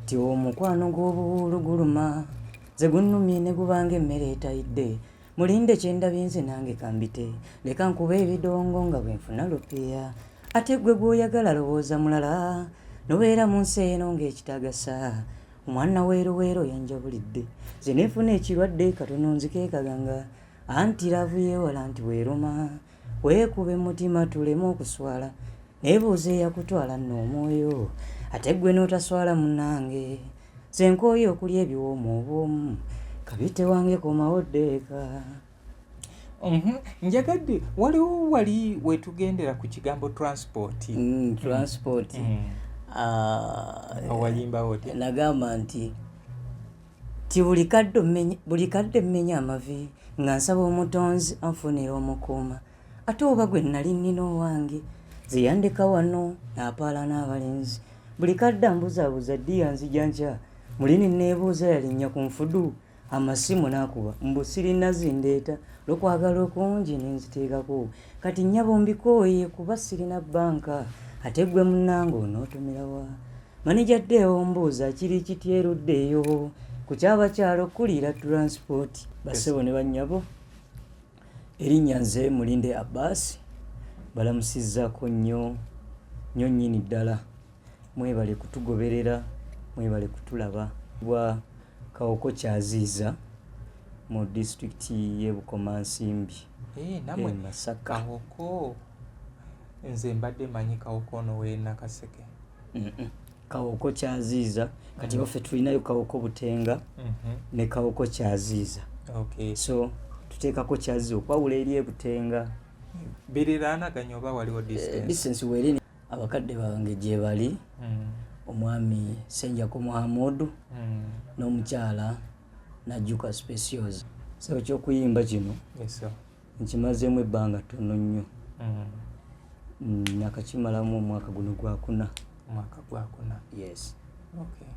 Ti omukwano gw'obuwuulu guluma, nze gunnumye ne gubanga emmere etayidde. Mulinde kyendabye nze nange kambite, leka nkube ebidongo nga bwe nfuna lupiiya. Ate ggwe gw'oyagala lowooza mulala, nobeera mu nsi eno ng'ekitagasa. Omwana weeruweero yanjabulidde, nze ne nfuna ekirwadde katono nzikeekaganga. Anti laavu y'ewala nti bw'eruma, weekube mutima tuleme okuswala. Neebuuza eyakutwala nno omwoyo, ate ggwe n'otaswala munnange. Nze nkooye okulya ebiwoomu obwomu, kabite wange komawo ddeeka. Njagadde waliwo wali wetugendera ku kigambo transport. Transport. Ah, Owayimbawo otya? Nagamba nti ti buli kadde mmenya amavi nga nsaba omutonzi anfunira omukuuma, ate oba gwe nali nnina owange nze yandeka wano n'apaala n'abalenzi. Buli kadde ambuzaabuza ddiya nzija nkya, muli ne neebuuza yalinnya ku nfudu. Amasimu n'akuba mbu sirina zindeeta, lwokwagala okungi nenziteekako. Kati nnyabo mbikooye kuba sirina bbanka, ate gwe munnange onootomerawa? Maneja ddeewo mbuuza kiri kitya eruddeeyo ku kyabakyalo okuliira transport. Bassebo ne bannyabo, erinnya nze Mulinde Abbas, balamusizzaako nnyo nnyo nnyini ddala. Mwebale kutugoberera, mwebale kutulaba. Bwa Kawoko Kyaziiza mu disitulikiti y'e Bukomansimbi. Namwe e Masaka. Kawoko, nze mbadde manyi Kawoko ono w'e Nakaseke. Kawoko Kyaziiza. Kati baffe tulinayo Kawoko Butenga ne Kawoko Kyaziiza. So tuteekako Kyaziiza okwawula eri e Butenga. Biriraanaganye oba waliwo distance? Distance weeri. Abakadde bange gye bali, omwami Senjako Muhamudu n'omukyala Najjuka Specials. So ekyokuyimba kino nkimazeemu ebbanga ttono nnyo. Nakakimalamu omwaka guno gwakuna. Omwaka gwakuna? Yes. Okay.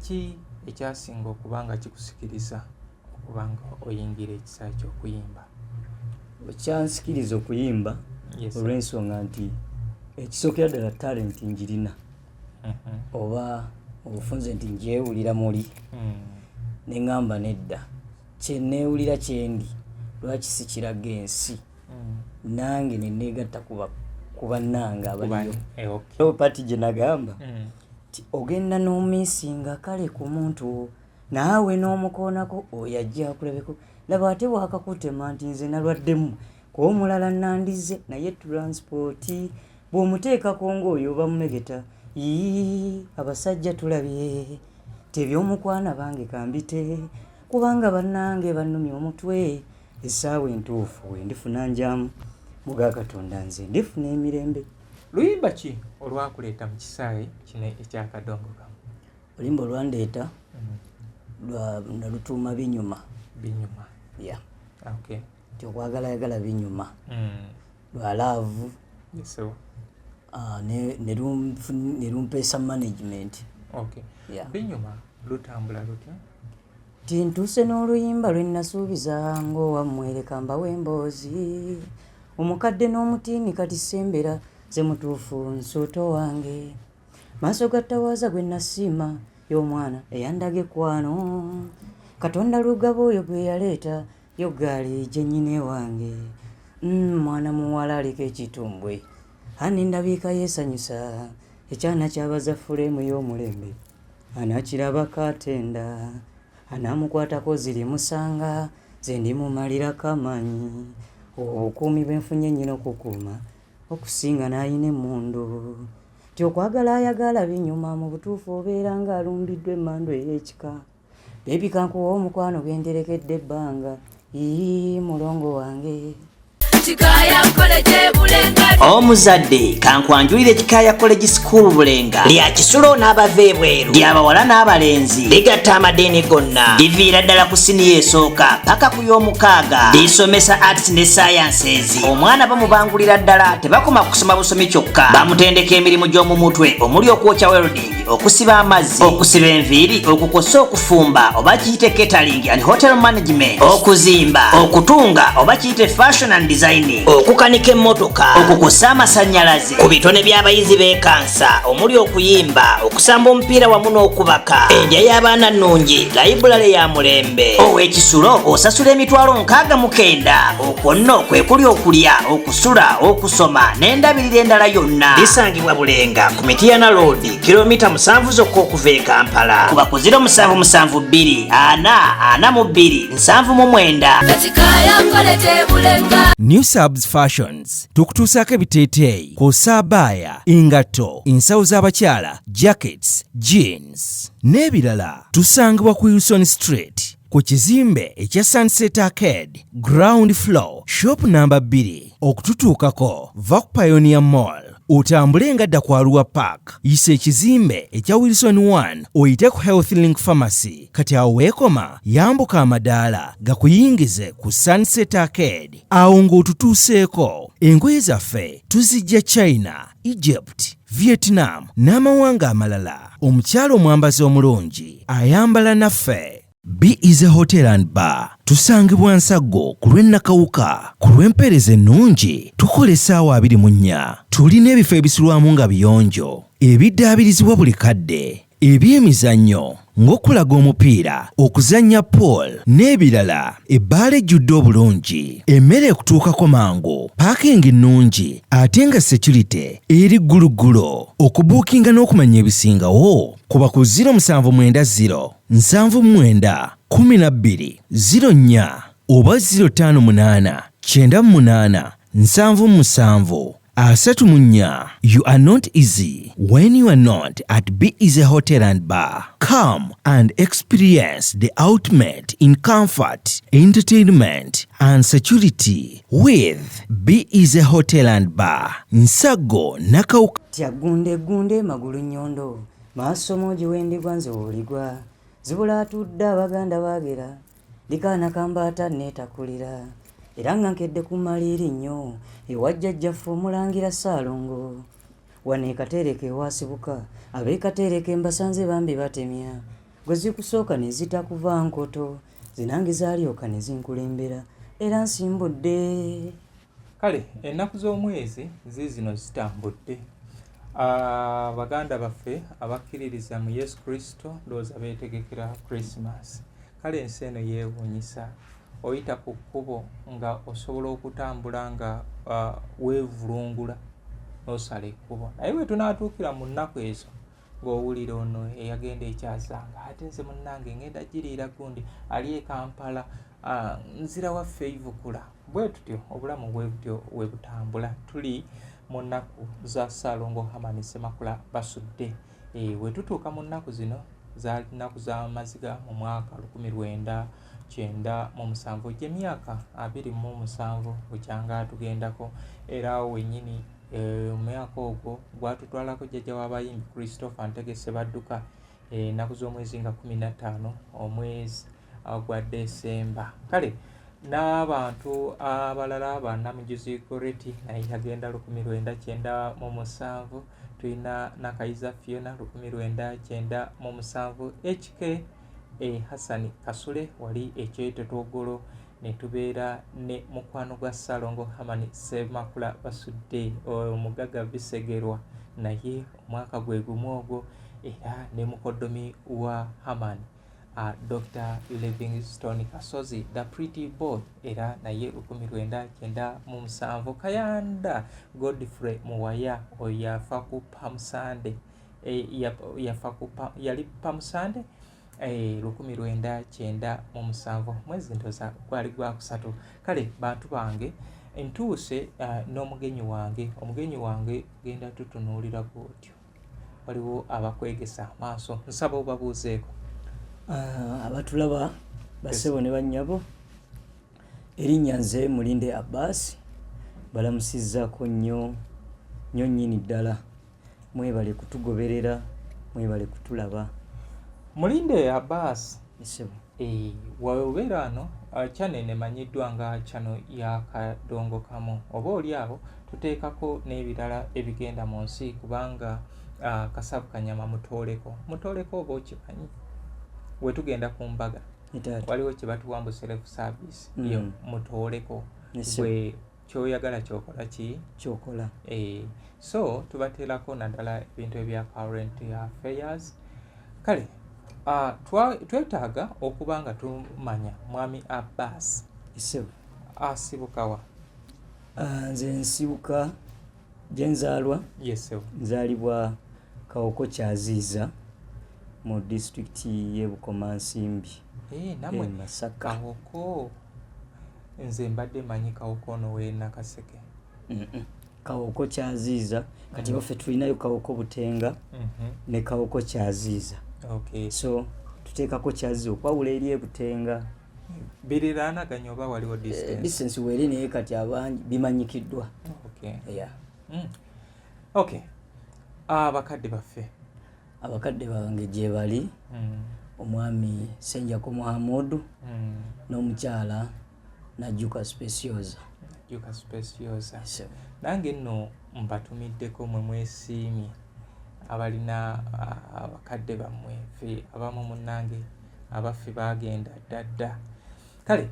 Ki ekyasinga okuba nga kikusikiriza okuba nga oyingira ekisaawe ky'okuyimba? Ekyansikiriza okuyimba, olw'ensonga nti ekisookera ddala talent njirina, oba obufunze nti njewulira muli, neŋŋamba nedda, kyeneewulira kyendi lwaki sikiraga ensi? Nange neneegatta ku bannange abaliyo. Part gye nagamba ti ogenda n'omiisinga kale ku muntu naawe n'omukoonako, oyo ajja akulabeko. Laba ate bwakakutema nti nze nalwaddemu kuba omulala nandize, naye transport bw'omuteekako ng'oyo bamumegeta. Ii, abasajja tulabye tebyomukwana bange, kambite kubanga bannange bannumya omutwe. Essaawa entuufu wendifuna njamu muga Katonda, nze ndifuna emirembe. Luyimba ki olwakuleeta mu kisaawe kino ekyakadongo kamu? Oluyimba olwandeeta nalutuuma Binyuma. Binyuma. Ya, nti okwagala yagala binyuma, lwa love. Ah, ne lumpeesa management. Binyuma lutambula lutya? Ti ntuuse n'oluyimba lwe nasuubiza ng'owammwe, leka mbawe emboozi. Omukadde n'omutiini kati sembera, ze mutuufu nsuuto wange. Maaso ga ttawaaza gwe nasiima, y'omwana eyandaga ekkwano. Katonda lugaba oyo gwe yaleeta, yo gaali gye nnyina ewange. Mwana muwala aliko ekitumbwe, ani ndabiika yeesanyusa, ekyana kyabaza fuleemu y'omulembe. Anakirabako atenda, anaamukwatako ziri musanga, nze ndimumalirako amaanyi. Obukuumi bwe nfunye nnyina okukuuma okusinga n'ayina emmundu. Ti okwagala ayagala binyuma, mu butuufu obeera ng'alumbiddwa emmandu ey'ekika. Baby, kankuwa omukwano gwe nterekedde ebbanga. Ii, mulongo wange. Kikaya College Bulenga. Omuzadde, kankwanjulire Kikaya College School Bulenga. Lya kisulo n'abava ebweru, lyabawala n'abalenzi, ligatta amadiini gonna, liviira ddala ku siniya esooka paka ku y'omukaaga. Lisomesa arts ne sciences. Omwana bamubangulira ddala, tebakoma kusoma busomi kyokka, bamutendeka emirimu gy'omu mutwe omuli okwokya, welding, okusiba amazzi, okusiba enviiri, okukosa, okufumba oba kiyite catering and hotel management, okuzimba, okutunga oba kiyite fashion and design. designing, okukanika emmotoka, okukusa amasannyalaze. Ku bitone by'abayizi b'ekansa omuli okuyimba, okusamba omupiira wamu n'okubaka. Endya y'abaana nnungi, layibulale ya mulembe. Ow'ekisulo osasula 69,000, okwo nno kwe kuli okulya, okusula, okusoma n'endabirira endala yonna. Lisangibwa Bulenga ku Mityana Road, kilomita 7 zokka okuva e Kampala. Kuba ku 0772 442 79. Ekikaya College Bulenga. New Subs Fashions tukutuusaako ebiteeteeyi kw'ossa abaaya, engatto, ensawo z'abakyala, jackets, jeans n'ebirala. Tusangibwa ku Wilson Street ku kizimbe ekya Sunset Arcade, ground floor, shop namba 2. Okututuukako va ku Pioneer Mall otambule nga dda ku Arua Park, yisa ekizimbe ekya Wilson 1 oyite ku Health Link Pharmacy. Kati awo weekoma, yambuka amadaala gakuyingize ku Sunset Arcade. Awo ng'otutuuseeko. Engoye zaffe tuzijja China, Egypt, Vietnam n'amawanga amalala. Omukyala omwambazi omulungi ayambala naffe. Be Easy Hotel and Bar tusangibwa Nsaggo ku lw'e Nakawuka. Ku lw'empeereza ennungi tukola essaawa 24. Tulina ebifo ebisulwamu nga biyonjo, ebiddaabirizibwa buli kadde, eby'emizannyo ng'okulaga omupiira, okuzannya pool n'ebirala. Ebbaala ejjudde obulungi, emmere ekutuukako mangu, paakingi nnungi ate nga security eri gguluggulo. Okubuukinga n'okumanya ebisingawo kuba ku 0790 79 12 04 oba 058 98 77 34. You are not easy when you are not at Be Easy Hotel and Bar. Come and experience the ultimate in comfort, entertainment and security with Be Easy Hotel and Bar. Nsaggo Nakawuka. Tya gunde gunde magulu nnyondo maaso moogi wendigwa nze woligwa zibula atudde Abaganda baagera likaana kambaata neetakulira era nga nkedde ku maliiri nnyo ewa jjajjaffe omulangira Ssaalongo wano e Kateereke ewasibuka ab'e Kateereke mbasanze bambi batemya gwe zikusooka ne zitakuva nkoto zinange zaalyoka ne zinkulembera era nsimbudde. Kale ennaku z'omwezi ziizino zitambudde. Baganda baffe abakkiririza mu Yesu Kristo ndowooza beetegekera Christmas. Kale ensi eno yeewuunyisa. Oyita ku kkubo nga osobola okutambula nga weevulungula n'osala ekkubo. Naye bwe tunaatuukira mu nnaku ezo ng'owulira ono eyagenda e Kyazanga, ate nze munnange ngenda giriira gundi ali e Kampala, nzira waffe Ivukula. Bwe tutyo obulamu bwe butyo we butambula. Tuli mu nnaku za Ssaalongo Herman Ssemakula Basudde. We tutuuka mu nnaku zino zaali nnaku za maziga mu mwaka 1997, gy'emyaka 27 bukyanga tugendako. Era awo wennyini omwaka ogwo gwatutwalako jjajja w'abayimbi Christopher Ntege Ssebadduka, ennaku z'omwezi nga 15 omwezi gwa Desemba. Kale n'abantu abalala ba Namujuzi Goreti naye yagenda 1997. Tulina Nakayiza Fiona 1997, HK Hassan Kasule wali ekyetotogolo, ne tubeera ne mukwano gwa Ssaalongo Herman Ssemakula Basudde omugagga Bisegerwa, naye omwaka gwe gumu ogwo, era ne mukoddomi wa Herman Dr. Livingstone Kasozi the pretty boy, era naye 1997. Kayanda Godfrey Muwaya oyo yafa ku Palm Sunday, yafa ku yali Palm Sunday 1997, mwezi ndoza gwali gwakusatu. Kale bantu bange, ntuuse n'omugenyi wange. Omugenyi wange genda tutunuulira bwotyo, waliwo abakwegesa amaaso, nsaba obabuuzeeko. Abatulaba bassebo ne bannyabo, erinnya nze Mulinde Abbas, balamusizzaako nnyo nnyo nnyini ddala. Mwebale kutugoberera, mwebale kutulaba. Mulinde Abbas. Ssebo. Waobeera ano channel emanyiddwa nga channel ya Kadongo Kamu, oba oli awo tuteekako n'ebirala ebigenda mu nsi, kubanga kasavu kanyama mutooleko mutooleko, oba okimanyi we tugenda ku mbaga Etaata. Waliwo kye batuwa mbu self service. Yo mutooleko. Ssebo. Gwe. Kyoyagala kyokola ki? Kyokola. So tubateerako naddala ebintu ebya current affairs. Kale twetaaga okuba nga tumanya Mwami Abbas Ssebo. Asibukawa? Nze nsibuka gyenzaalwa. Yes, ssebo. Nzaalibwa Kawoko Kyaziiza mu disitulikiti y'e Bukomansimbi, Namwe e Masaka. Kawoko, nze mbadde manyi Kawoko ono w'e Nakaseke. Kawoko Kyaziiza, kati baffe tulinayo Kawoko Butenga ne Kawoko Kyaziiza. So tuteekako Kyaziiza okwawula eri e Butenga. Biriraanaganye oba waliwo distance? Distance weeri, naye kati abangi bimanyikiddwa. Yeah. Okay, abakadde baffe? Abakadde bange gye bali, omwami Senjako Muhamudu n'omukyala Najjuka Specioza. Najjuka Specioza. Ssebo. Nange nno mbatumiddeko, mwe mwesiimye abalina abakadde bammwe. Ffe abamu munnange abaffe bagenda dda dda. Kale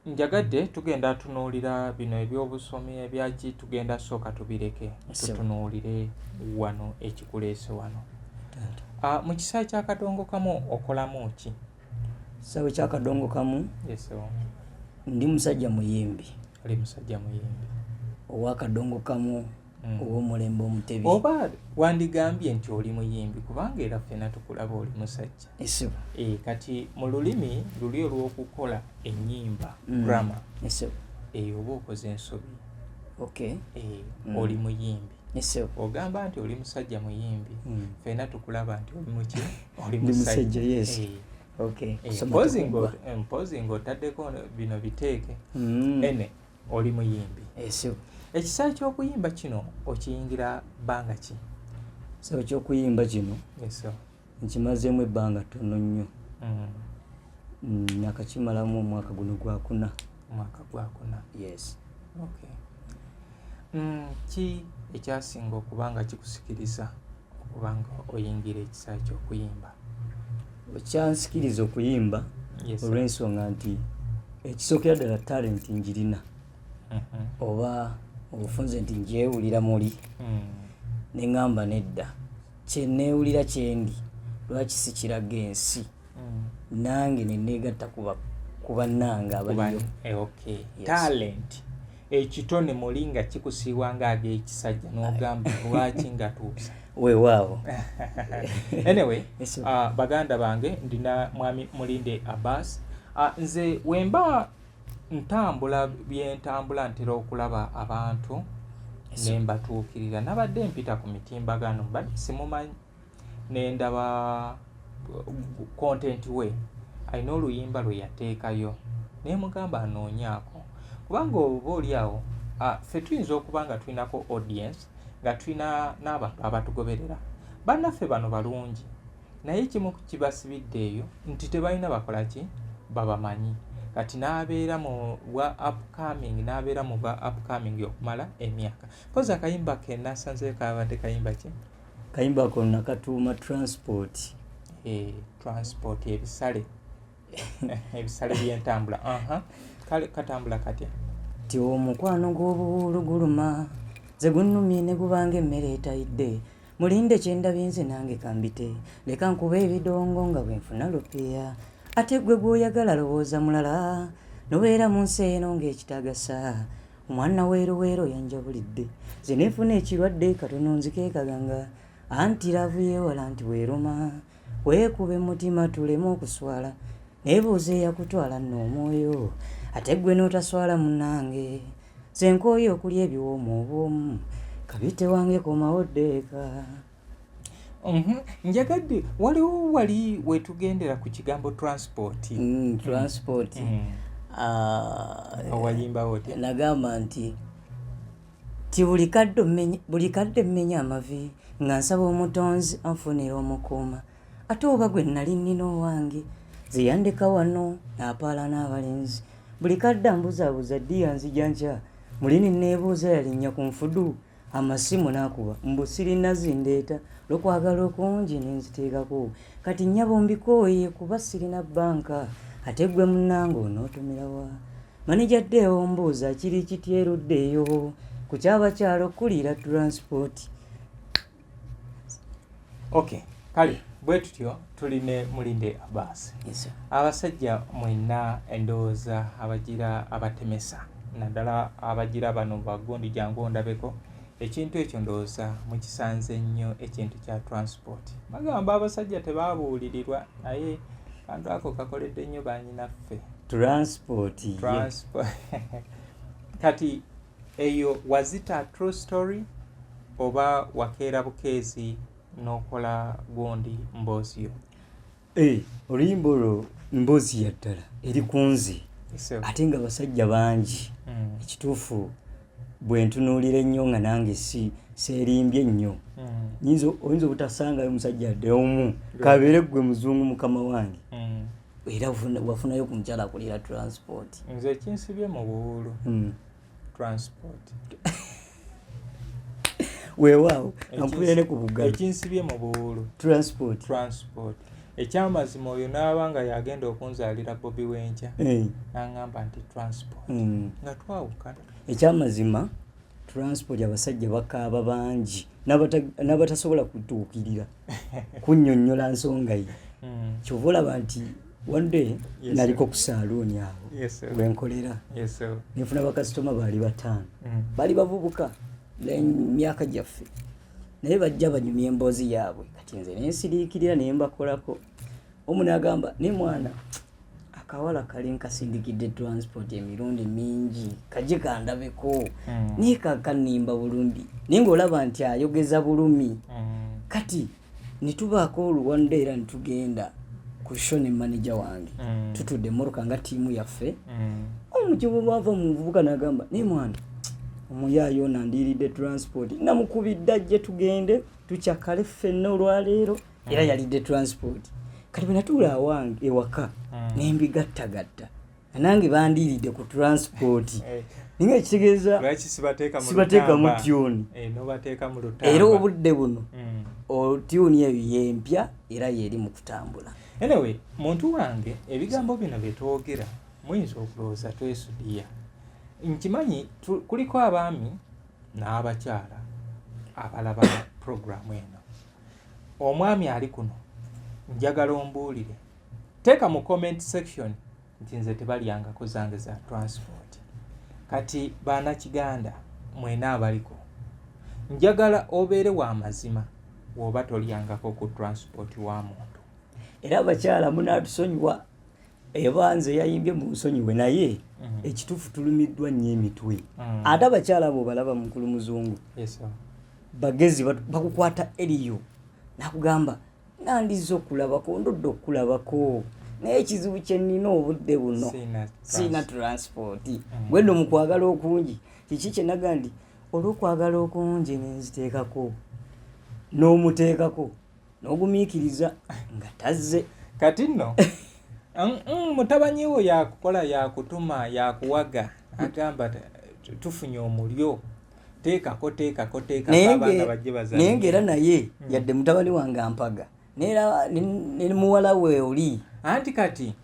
njagadde tugenda tunuulira bino ebyobusomi ebyaki, tugenda sooka tubireke, tutunuulire wano ekikuleese wano. Taata. Mu kisaawe kya Kadongo Kamu okolamu ki? Kisaawe kya Kadongo Kamu, Yes. ndi musajja muyimbi. Oli musajja muyimbi. Owa Kadongo Kamu, ow'omulembe Omutebi. Oba wandigambye nti oli muyimbi, kubanga era ffena tukulaba oli musajja. Ssebo. Kati mu lulimi luli olw'okukola ennyimba, grammar, Ssebo. eyo oba okoze ensobi. Oli muyimbi. Ssebo. Ogamba nti oli musajja muyimbi, ffena tukulaba nti oli muki? Oli Ndi musajja, musajja. Yes. Kusoma Mpozi tekugwa. Mpozi ng'otaddeko bino biteeke. Ene oli muyimbi. Ssebo. Ekisaawe ky'okuyimba kino okiyingira bbanga ki? Ekisaawe ky'okuyimba kino Yes, sir. nkimazeemu ebbanga ttono nnyo. Nakakimalamu omwaka guno gwakuna. Omwaka gwakuna. Yes. Okay. Ki ekyasinga okuba nga kikusikiriza okuba nga oyingira ekisaawe ky'okuyimba? Ekyansikiriza okuyimba, olw'ensonga nti ekisookera ddala talent njirina, oba obufunze nti ngyewulira muli, ne ŋŋamba nedda, kye neewulira kyendi, lwaki sikiraga ensi? Nange ne neegatta ku bannange abaliyo. Okay. Yes. Talent, ekitone muli nga kikusiiwa ng'ag'ekisajja, n'ogamba lwaki nga tuusa. Weewaawo. Anyway, Yes, sir. Baganda bange, ndina Mwami Mulinde Abbas. Nze wemba ntambula byentambula, ntera okulaba abantu ne mbatuukirira. Nabadde mpita ku mitimbagano, mbadde simumanyi, nendaba content we alina oluyimba lwe yateekayo, naye mugamba anoonyaako, kubanga oba oli awo ffe tuyinza okuba nga tulinako audience, nga tulina n'abantu abatugoberera. Bannaffe bano balungi, naye ekimu kibasibidde eyo nti tebalina bakola ki babamanyi. Kati n'abeera mu bwa upcoming, n'abeera mu bwa upcoming okumala emyaka. Mpozi akayimba ke nasanzeyo kabadde kayimba ki? Kayimba ko nakatuuma Transport. Transport, ebisale by'entambula. Aha. Kale katambula katya? Ti omukwano gw'obuwuulu guluma, nze gunnumye ne gubanga emmere etayidde. Mulinde kyendabye nze nange kambite, leka nkuba ebidongo nga bwe nfuna lupiya. Ate gwe gw'oyagala lowooza mulala, nobeera mu nsi eno ng'ekitagasa. Omwana weeruweero yanjabulidde, nze nenfuna ekirwadde katono nzikeekaganga. Anti love yeewala nti weeruma, weekuba emutima tuleme okuswala. Neebuuza eyakutwala nno omwoyo, ate gwe n'otaswala munnange. Nze nkooye okulya ebiwoomu obwomu, kabite wange komawo ddeeka. Njagadde waliwo wali wetugendera ku kigambo transport. Transport. Owayimbawo otya? Nagamba nti buli kadde mmenya amavi nga nsaba omutonzi anfunira omukuuma. Ate oba gwe nali nnina owange, nze yandeka wano n'apaala n'abalenzi. Buli kadde ambuzaabuza ddiya nzija nkya, muli ne neebuuza yalinnya ku nfudu. Amasimu n'akuba mbu sirina zindeeta, lwokwagala okungi ne nziteekako. Kati nnyabo mbikooye kuba sirina bbanka, ate gwe munnange onootomerawa? Maneja ddeewo mbuuza kiri kitya eruddeeyo ku kyabakyalo okukulira transport. Okay, kale bwe tutyo tuli ne Mulinde Abbas. Yes, Abasajja mwenna endowooza abagira abatemesa naddala abagira bano bagundi jangu ondabeko ekintu ekyo ndowooza mukisanze nnyo ekintu kya transport. Bagamba abasajja tebaabuulirirwa naye kantu ako kakoledde nnyo banyinaffe. Transport ye. Transport. Kati eyo was it a true story oba wakeera bukeezi n'okola gundi mboozi yo? Eh, oluyimba olwo mboozi ya ddala eri ku nze ate nga basajja bangi. Ekituufu bwe ntunuulira ennyo nga nange si seerimbye nnyo, oyinza obutasangayo musajja adde omu kabeere ggwe muzungu mukama wange, era wafunayo ku mukyala akulira transport. Nze ekinsibye mu buwuulu transport. Weewaawo ampulira ne ku bugalo. Ekinsibye mu buwuulu transport. Transport. Ekyamazima oyo n'aba nga yagenda okunzaalira Bobi w'enkya, n'aŋŋamba nti transport, nga twawukana. Ekyamazima transport abasajja bakaaba bangi n'abatasobola kutuukirira kunnyonnyola nsonga ye. Kyova olaba nti one day naliko ku saaluuni awo wenkolera, nenfuna bakasitoma baali 5, bali bavubuka emyaka gyaffe, naye bajja banyumya emboozi yaabwe. Kati nze nensiriikirira nembakolako. Omu n'agamba, ne mwana akawala kali nkasindikidde transport emirundi mingi, kaje kandabeko, naye kakanimba bulungi, naye ng'olaba nti ayogeza bulumi. Kati netubaako oluwanda era netugenda ku show ne manager wange, tutudde emmotoka nga ttiimu yaffe. Omukibu bwava mu muvubuka n'agamba, naye mwana omuyaayo ono andiiridde transport, namukubidde ajje tugende tukyakale ffenna olwaleero, era yalidde transport. Kati bwe natuula awange ewaka nembigattagatta, nange bandiiridde ku transport, naye nga ekitegeeza Lwaki sibateeka mu sibateeka mu lutamba? tune. Nobateeka mu lutamba. Era obudde buno tune eyo yempya era yeri mu kutambula. Anyway, muntu wange, ebigambo bino bye twogera muyinza okulowooza twesudiya. Nkimanyi kuliko abaami n'abakyala abalaba puroguramu eno. Omwami ali kuno, njagala ombuulire, teeka mu comment section nti nze tebalyangako zange za transport. Kati bannakiganda mwena abaliko, njagala obeere wa mazima bw'oba tolyangako ku transport wa muntu. Era abakyala munaatusonyiwa, eba nze yayimbye mu nsonyiwe, naye ekituufu tulumiddwa nnyo emitwe. Ate abakyala abo balaba mukulu muzungu, bagezi, bakukwata eriyo nakugamba nandizza okulabako, ndodde okulabako, naye ekizibu kye nnina obudde buno siina transport. Gwe nno mu kwagala okungi kiki kye naga nti olw'okwagala okungi nenziteekako n'omuteekako n'ogumiikiriza nga tazze. Kati nno mutabanyi wo yakukola, yakutuma, yakuwaga, agamba tufunye omulyo, teekako teekako teekako abaana bajje bazanye. Naye ng'era naye yadde mutabani wange ampaga, neera ne muwala we oli. Anti kati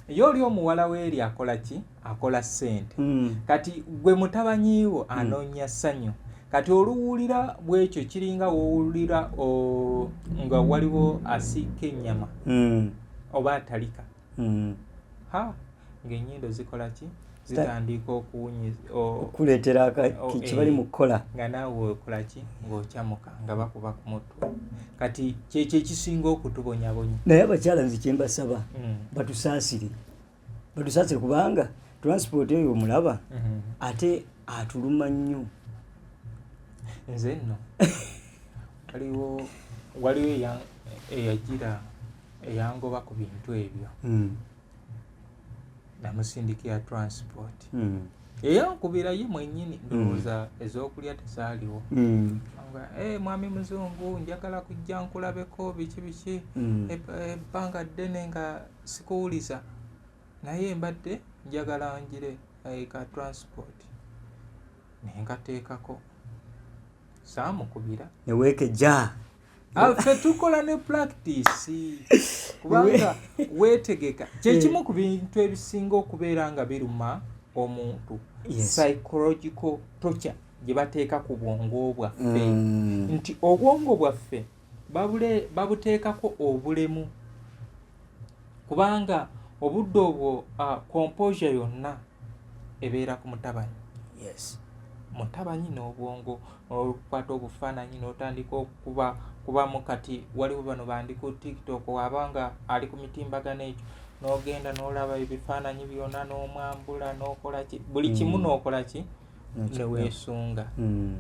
ye oli omuwala weeri akola ki? Akola ssente. Kati gwe mutabanyiiwo anoonya ssanyu. Kati oluwulira bwekyo kiringa wowulira nga waliwo asiika ennyama oba atalika, ha, ng'ennyindo zikola ki? Zitandika okuwunyiza okuleetera kibali mu kukola. Nga naawe okola ki? Ng'okyamuka nga bakuba ku mutwe. Kati kyekyo ekisinga okutubonyabonya. Naye abakyala nze kyembasaba, batusaasire, batusaasire, kubanga transport eyo omulaba ate atuluma nnyo. Nze nno waliwo eyagira eyangoba ku bintu ebyo, namusindikira transport, eyankubira ye mwennyini, ndowooza ez'okulya tezaaliwo. Nga, "Mwami muzungu, njagala kujja nkulabeko biki biki, ebbanga ddene nga sikuwuliza, naye mbadde njagala njire ka transport." Nenkateekako, saamukubira. Neweekejja. Ffe tukola ne practice, kubanga weetegeka. Kyekimu ku bintu ebisinga okubeera nga biruma. Omuntu psychological torture gye bateeka ku bwongo bwaffe, nti obwongo bwaffe babuteekako obulemu, kubanga obudde obwo composure yonna ebeera ku mutabanyi. Mutabanyi n'obwongo n'okukwata obufaananyi n'otandika okuba kubamu. Kati waliwo bano bandi ku TikTok, wabanga ali ku mitimbagano ekyo, n'ogenda n'olaba ebifaananyi byonna, n'omwambula, n'okola ki, buli kimu, n'okola ki, neweesunga.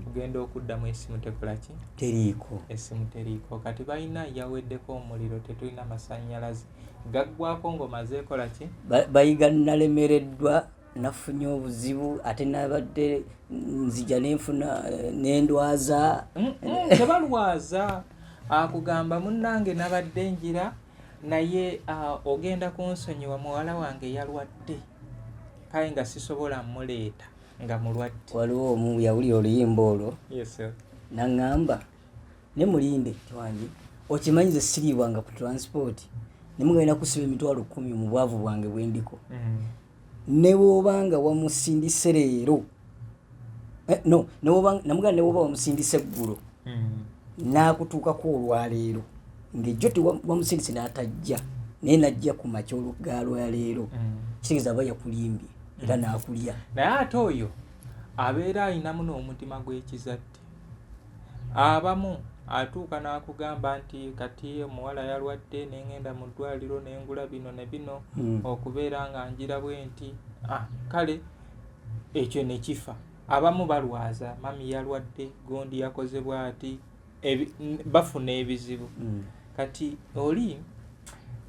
Ogenda okuddamu, esimu tekola ki? Teriiko. Esimu teriiko. Kati balina yaweddeko omuliro, tetulina masannyalaze, gaggwako ng'omaze ekola ki. Bayiga nalemereddwa, nafunye obuzibu, ate nabadde nzija nenfuna nendwaza. Tebalwaza, akugamba, "Munnange, nabadde njira, naye ogenda kunsonyiwa, muwala wange yalwadde, kale nga sisobola muleeta nga mulwadde." Waliwo omu yawulira oluyimba olwo Yes, sir. naŋŋamba, "Ne mulinde tiwangi, okimanyi ze siriibwanga ku transport, nemugenda kusiba 100,000 mu bwavu bwange bwendiko." Ne bwobanga wamusindise leero, no, namugamba, ne bwoba wamusindise eggulo, n'akutuukako olwaleero, ng'ejjo wamusindise n'atajja, naye najja ku makya olwaleero, kitegeeza aba yakulimbye era n'akulya. Naye ate oyo abeera ayinamu n'omutima gw'ekizadde. Abamu atuuka n'akugamba nti, "Kati omuwala yalwadde, nengenda mu ddwaliro, nengula bino ne bino, okubeera nga njira bwe nti." Ah, kale ekyo ne kifa. Abamu balwaza, mami yalwadde, gundi yakoze bw'ati, bafuna ebizibu. Kati oli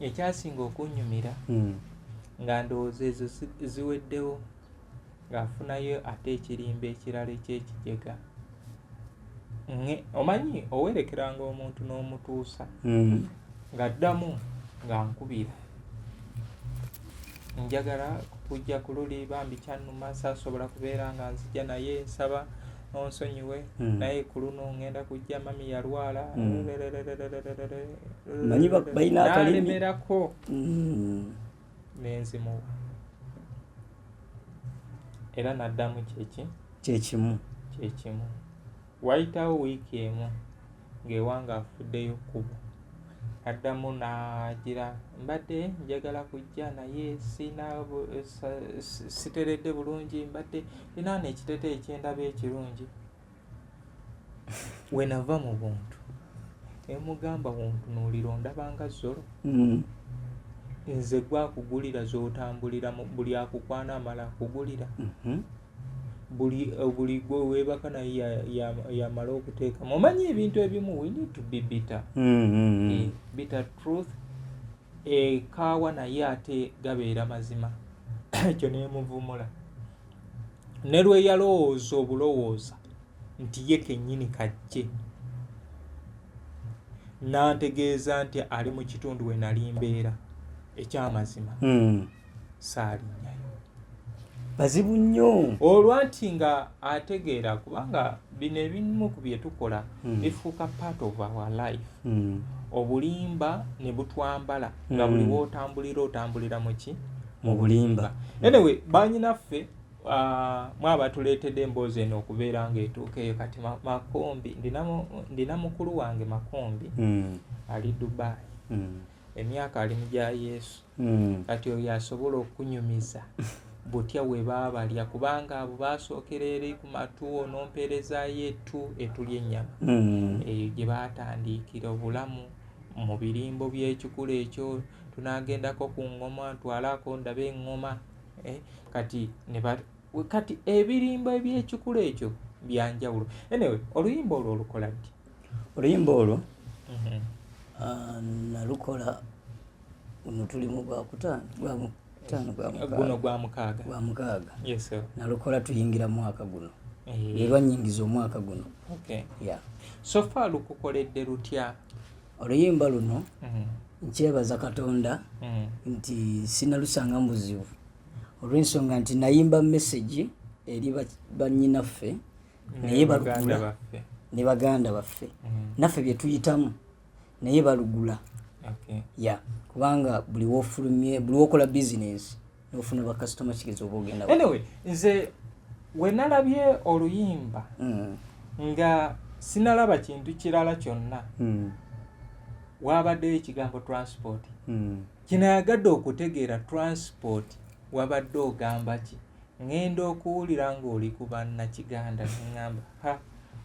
ekyasinga okunyumira, nga ndowooza ezo ziweddewo, ng'afunayo ate ekirimba ekirala ekyekijega. Omanyi owerekeranga omuntu n'omutuusa, ng'addamu nga nkubira, "Njagala kujja ku luli, bambi kyannuma, saasobola kubeera nga nzija, naye nsaba onsonyiwe, naye ku luno ngenda kujja, mami yalwala." Manyi balina akalimi. N'alemerako, nenzimuwa, era n'addamu kyeki? Kyekimu. Kyekimu. Wayitawo wiiki emu, ng'ewange afuddeyo kkubo, addamu n'agira, "Mbadde njagala kujja, naye sina siteredde bulungi, mbadde nina wano ekiteeteeyi kyendaba ekirungi." We nava mu buntu, emugamba, "Wontunuulira ondabanga zolo? Nze gwakugulira z'otambuliramu? Buli akukwana amala akugulira? Buli gwe weebaka naye yamala okuteekamu?" Omanyi ebintu ebimu, we need to be bitter. Bitter truth ekaawa, naye ate gabeera mazima. Ekyo nemuvumula, ne lwe yalowooza obulowooza nti ye kennyini kajje n'antegeeza nti ali mu kitundu we nali mbeera, ekyamazima saalinnyayo. Bazibu nnyo. Olwa nti nga ategeera, kubanga bino ebimu ku bye tukola bifuuka part of our life. Obulimba ne butwambala, nga buli wootambulira otambulira mu ki? Mu bulimba. Anyway, banyinaffe, mwabatuleetedde emboozi eno okubeera ng'etuuka eyo. Kati Makombi, ndina mukulu wange Makombi, ali Dubai, emyaka ali mu gya Yesu. Kati oyo asobola okunyumiza butya we baabalya, kubanga abo basookera eri ku matu, onompeerezaayo ettu ly'ennyama. Eyo gye baatandiikira obulamu mu birimbo by'ekikula ekyo. Tunagendako ku ngoma, ntwalako ndabe eŋŋoma. Kati ne kati ebirimbo eby'ekikula ekyo byanjawulo. Anyway, oluyimba olwo olukola ddi? Oluyimba olwo nalukola, guno tuli mu gwakutaano, gwakutaano, gwa mukaaga. Guno gwa mukaaga. Gwa mukaaga. Yes, sir. Nalukola tuyingira mwaka guno, lwe lwanyingiza omwaka guno. Yeah. So far lukukoledde lutya? Oluyimba luno, nkyebaza Katonda nti sinalusanga mu buzibu, olw'ensonga nti nayimba message eri bannyinaffe, naye baganda balugula baffe. Ne baganda baffe, naffe bye tuyitamu, naye balugula. Ya, kubanga buli wofulumye, buli wokola bizinesi Nofuna bakasitoma, kigeza oba ogenda. Anyway, nze wenalabye oluyimba nga sinalaba kintu kirala kyonna, wabaddeyo ekigambo transport. Kinayagadde okutegeera transport wabadde ogamba ki? Ŋŋenda okuwulira ng'oli ku bannakiganda, neŋŋamba, ha,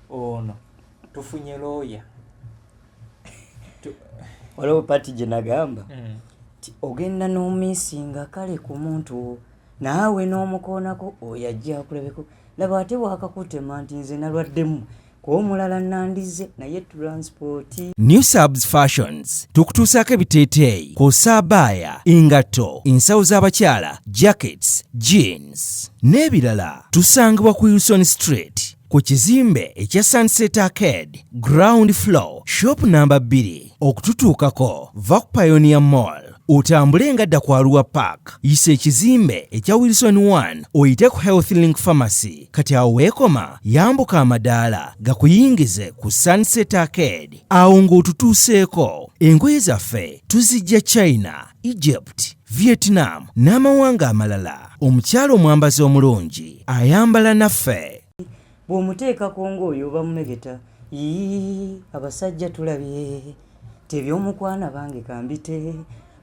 ono tufunye looya. Waliwo part gye nagamba ti ogenda n'omiisinga kale ku muntu naawe n'omukoonako, oyo ajja akulabeko, laba ate bwakakutema nti nze nalwaddemu kuomulala nandize naye transport. New Subs Fashions tukutuusaako ebiteeteeyi kw'ossa abaaya, engatto, ensawo z'abakyala, jackets, jeans n'ebirala. Tusangibwa ku Wilson Street ku kizimbe ekya Sunset Arcade, ground floor, shop namba 2. Okututuukako, va ku Pioneer Mall otambule nga dda ku Arua Park, yisa ekizimbe ekya Wilson 1, oyite ku Health Link Pharmacy. Kati awo weekoma, yambuka amadaala gakuyingize ku Sunset Arcade. Awo ng'otutuuseeko. Engoye zaffe tuzijja China, Egypt, Vietnam n'amawanga amalala. Omukyala omwambazi omulungi ayambala naffe. Bw'omuteekako ng'oyo bamumegeta. Ii, abasajja tulabye tebyomukwana bange kambite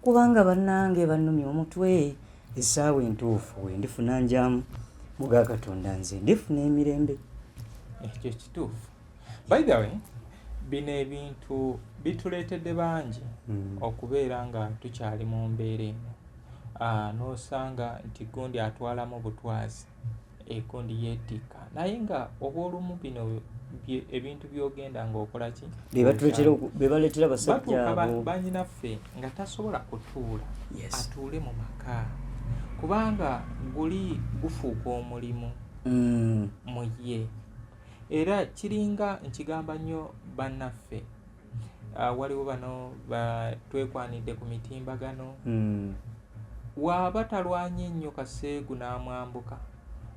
kubanga bannange bannumya omutwe. Essaawa entuufu wendifuna njamu muga Katonda, nze ndifuna emirembe. Ekyo kituufu. By the way, bino ebintu bituleetedde bangi okubeera nga tukyali mu mbeera eno. N'osanga nti gundi atwalamu butwazi, egundi yeetikka, naye nga obwolumu bino ebintu by'ogenda ng'okola ki? Bebaleetera basajja. Batuuka abo. Banyinaffe nga tasobola kutuula atuule mu maka, kubanga guli gufuuka omulimu mu ye. Era kiringa nkigamba nnyo bannaffe, waliwo bano twekwanidde ku mitimbagano, waaba talwanye nnyo kaseegu n'amwambuka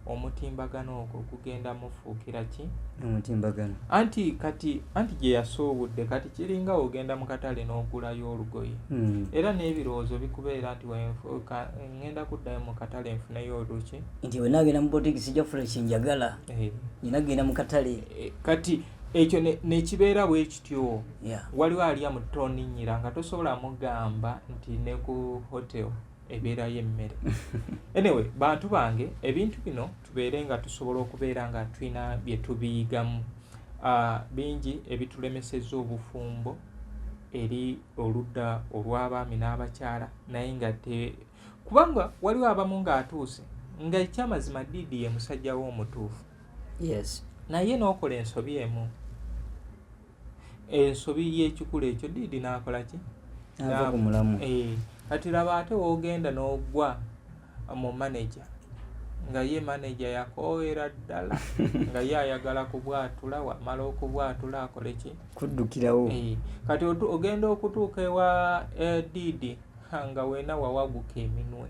omutimbagano ogwo, gugenda mufuukira ki? Omutimbagano. Anti kati anti gye yasuubudde, kati kiringa ogenda mu katale n'ogulayo olugoye, era n'ebirowoozo bikubeera nti ŋŋenda kuddayo mu katale nfuneyo oluki. Nti wenna agenda mu boutique sijja kufuna kyenjagala, nyina kugenda mu katale. Kati ekyo nekibeera bwe kityo. Waliwo alya mu toninyira nga tosobola mugamba nti ne ku hotel ebeerayo emmere. Anyway, bantu bange, ebintu bino tubeere nga tusobola okubeera nga tulina bye tubiyigamu. Bingi ebitulemesezza obufumbo eri oludda olw'abaami n'abakyala, naye nga te kubanga waliwo abamu ng'atuuse nga ekyamazima diidi ye musajja we omutuufu, naye n'okola ensobi emu, ensobi y'ekikulu ekyo, diidi n'akola ki? Ava ku mulamu. Kati laba ate woogenda n'ogwa mu manager, nga ye manager yakoowera ddala, nga ye ayagala kubwatula, wamala okubwatula akole ki? Kuddukirawo. Kati ogenda okutuuka ewa diidi nga weena wawaguka eminwe.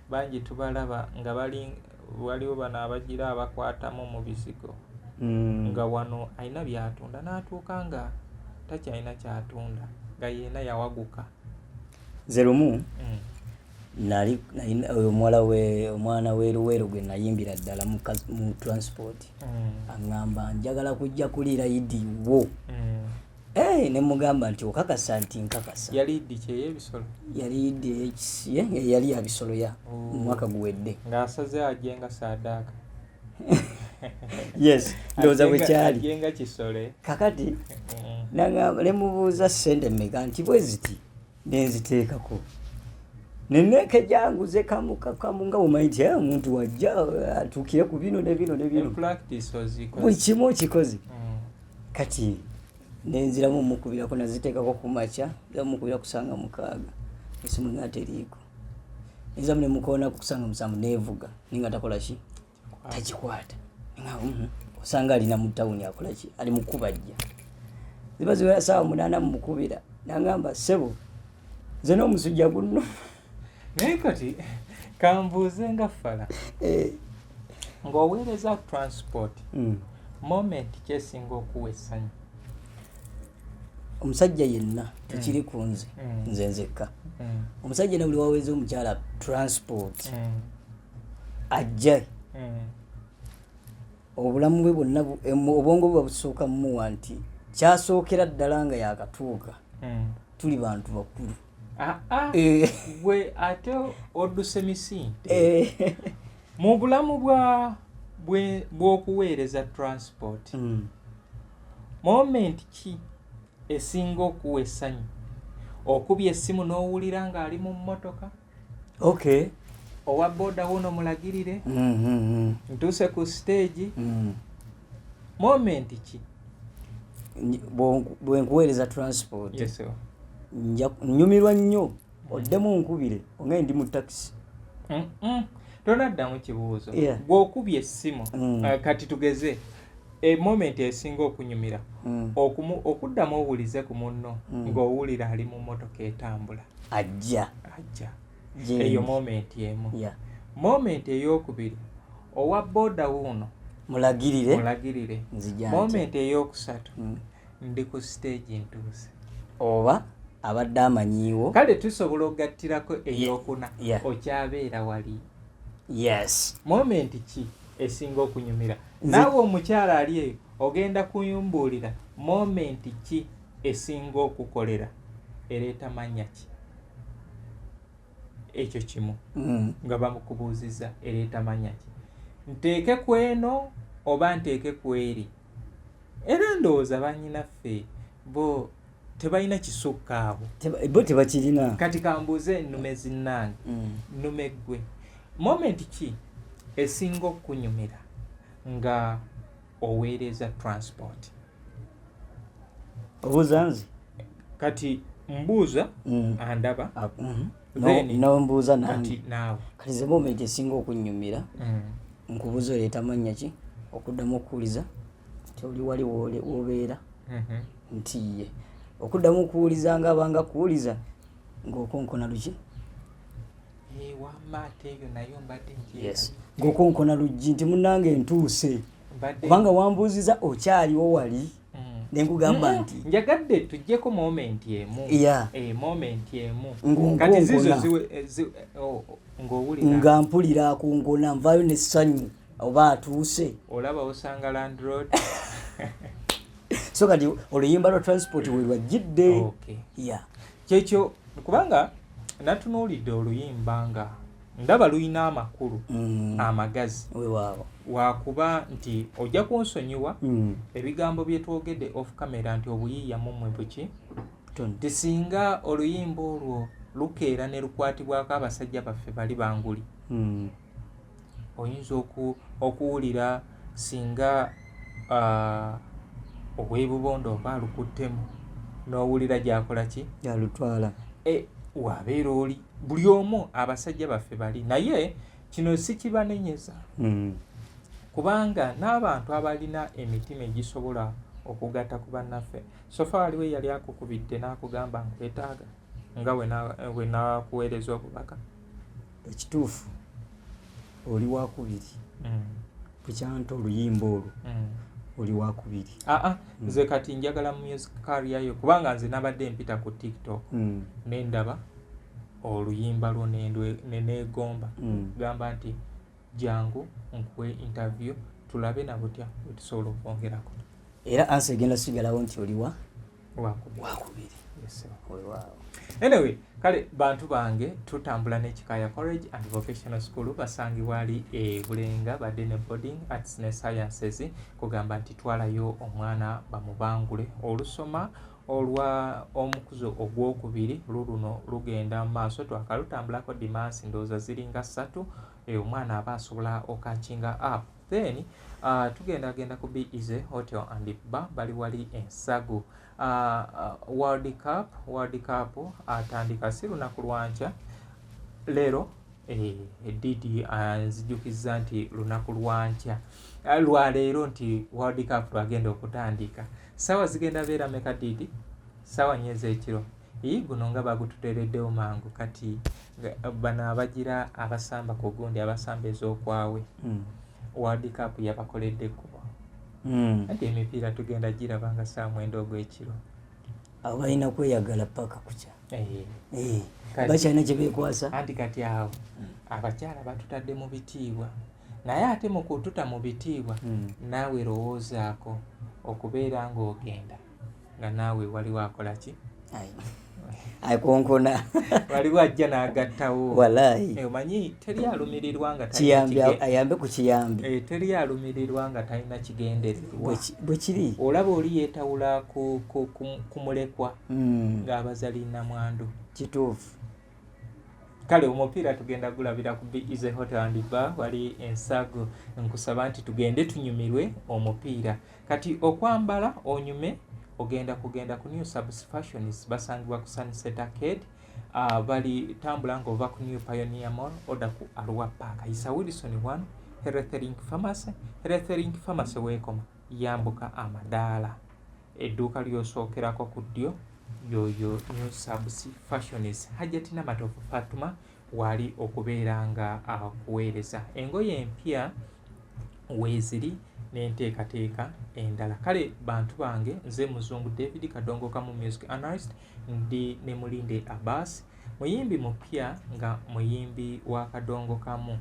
Bangi tubalaba nga bali, waliwo bano abagira abakwatamu mu bizigo, nga wano alina byatunda n'atuuka nga takyalina kyatunda, nga yeena yawaguka. Nze lumu nali omuwala we, omwana w'eruweero gwe nayimbira ddala mu transport, aŋŋamba njagala kujja kuliira idi wo. Ne mugamba nti okakasa? Nti nkakasa. Yali idi ki, ey'ebisolo? Yali idi yali ya bisolo ya mu mwaka guwedde. Ng'asaze ajenga saadaaka. Yes, ndowooza bwe kyali. Ajenga kisole. Kakati nagamba, ne mubuuza sente mmeka, nti bwe ziti, nenziteekako nenekejanguze kamu kamu, nga bwomanyi nti omuntu wajja atuukire ku bino ne bino ne bino. Practice ozikoze. Buli kimu okikoze. Kati nenziramu mukubirako, naziteekako ku makya, mukubira kusanga 6, esimu nga teriiko. Nzamu nemukoonako kusanga 7, nevuga ninga takola ki, tagikwata. Nga, osanga alina mu tawuni akola ki, ali mukubajja. Ziba ziwera saawa 8, mukubira, nangamba, ssebo, nze n'omusujja gunno. Naye kati kambuuze nga fala, ng'oweereza transport, moment kyesinga okuwa essanyu? Omusajja yenna, tekiri ku nze, nze nzekka, omusajja yenna buli waweeza omukyala transport, ajja, obulamu bwe bwonna obwongo bwe busooka mumuwa nti kyasookera ddala nga yakatuuka, tuli bantu bakulu. Ah, ah. Gwe ate odduse misinde. Mu bulamu bw'okuweereza transport, moment ki esinga okuwa essanyu? Okubya essimu n'owulira ng'ali mu mmotoka, owa boda wuno mulagirire, ntuuse ku stage, moment ki? Bwe nkuweereza transport, Yes, sir. Nnyumirwa nnyo oddemu nkubire ongaye ndi mu takisi. Tonaddamu kibuuzo. Bw'okubya essimu, kati tugeze e moment esinga okunyumira, okuddamu owulize ku munno ng'owulira ali mu mmotoka etambula, ajja ajja. Gye Eyo ndi. Moment emu. Moment eyokubiri, owa boda wuuno mulagirire, mulagirire. Nzija ntya. Moment eyokusatu, ndi ku stage ntuuse. Oba abadde amanyiiwo. Kale tusobola okugattirako eyokuna, okyabeera wali. Moment ki esinga okunyumira? Naawe omukyala ali eyo ogenda kuyumbuulira moment ki esinga okukolera, ereeta mannya ki? Ekyo kimu. Nga bamukubuuziza ereeta mannya ki, nteeke ku eno oba nteeke ku eri? Era ndowooza bannyinaffe bo tebalina kisukka awo. Bo tebakirina. Kati kambuuze ennume zinnange. Nnume ggwe, moment ki esinga okukunyumira nga oweereza transport? Obuuza nze? Kati mbuuza andaba. Ah, Then, Nombuuza nange. Kati naawe. Kati ze moment esinga okunyumira, nkubuuza oleeta mannya ki, okuddamu okuwuliza nti oli wali wobeera, nti ye, okuddamu okuwuliza nga abanga kuwuliza ng'okonkona luki. Eh, wamma ate eyo nayo mbadde Yes, ng'okonkona luggi nti munange ntuuse, mbadde kubanga wambuuziza okyaliwo wali, nenkugamba nti Njagadde tuggyeko moment emu. Eh, moment emu. Ng'onkonkona. Kati zizo oh, ng'owulira. Nga mpulira akonkona, nvaayo n'essanyu oba atuuse. Olaba osanga landlord. So kati oluyimba lwa transport we lwajjidde. Kyekyo, kubanga natunuulidde oluyimba nga ndaba lulina amakulu amagazi. Weewaawo. Wakuba nti ojja kunsonyiwa ebigambo bye twogedde off camera nti obuyiiya mummwe buki, nti singa oluyimba olwo lukeera ne lukwatibwako abasajja baffe bali banguli, oyinza okuwulira singa ow'ebubondo oba alukuttemu n'owulira gyakola ki. Yalutwala. E, wabeera oli buli omu abasajja baffe bali, naye kino si kibanenyeza, kubanga n'abantu abalina emitima egisobola okugatta ku bannaffe. So far waliwo eyali akukubidde n'akugamba nkwetaaga nga we nakuweereza obubaka? Ekituufu, oli wakubiri. Bukyanta oluyimba olwo, oli wakubiri. Aa, nze kati njagala music career yo, kubanga nze nabadde mpita ku TikTok nendaba oluyimba lwo neneegomba, gamba nti jangu nkuwe interview tulabe na butya bwetusobola okwongerako. Era answer egenda sigalawo nti oli wa Wakubiri. Wakubiri. Yes, sir. Weewaawo. Anyway, kale bantu bange, tutambula ne Kikaya College and Vocational School, basangibwa ali e Bulenga, badde ne boarding, arts ne sciences. Kugamba nti twalayo omwana bamubangule olusoma olwa omukuzo ogwokubiri luluno lugenda mu maaso, twakalutambulako dimansi ndowooza ziringa 3. Omwana aba asobola okacatchinga up. Then tugenda genda ku Be Easy Hotel and Bar, bali wali Ensagu. World Cup, World Cup atandika si lunaku lwankya leero. Didi nzijukizza nti lunaku lwankya, lwaleero nti World Cup lwagenda okutandika. Saawa zigenda beera meka, Didi? Saawa 4 ez'ekiro. Ii, guno nga bagututeereddewo mangu. Kati bano abagira abasamba ku gundi, abasamba ez'okwawe, World Cup yabakoledde ekkubo. Anti emipiira tugenda giraba nga saawa 9 ogw'ekiro. Abo balina kweyagala paka kukya. Eh. Eh, Kati- bakyalina kyebekwasa. Anti kati awo abakyala batutadde mu bitiibwa, naye ate mu kututa mu bitiibwa, naawe lowoozaako okubeera ng'ogenda nga naawe waliwo akola ki? Ai. Akonkona. Waliwo ajja n'agattawo. Walaayi. Eh, omanyi teri alumirirwa nga talina Kiyambi, ayambe ku kiyambi. Eh, teri alumirirwa nga talina kigendererwa. Bwe kiri. Olaba oli yeetawula ku mulekwa ng'abaza linnamwandu. Kituufu. Kale omupiira tugenda gulabira ku Be Easy Hotel and Bar wali ensago. Nkusaba nti tugende tunyumirwe omupiira. Kati okwambala onyume, ogenda kugenda ku New Subs Fashions, basangibwa ku Sunset Arcade. Bali tambula ng'ova ku New Pioneer Mall oda ku Arua Park, isa Wilson 1 Healthlink Pharmacy. Healthlink Pharmacy weekoma yambuka amadaala, edduuka lyosookerako ku ddyo yoyo New Subs Fashions. Hajati Namatovu Fatuma waali okubeera nga akuweereza engoye empya weeziri n'enteekateeka endala. Kale bantu bange, nze Muzungu David Kadongo Kamu, music analyst. Ndi ne Mulinde Abbas, muyimbi mupya nga muyimbi wa Kadongo Kamu.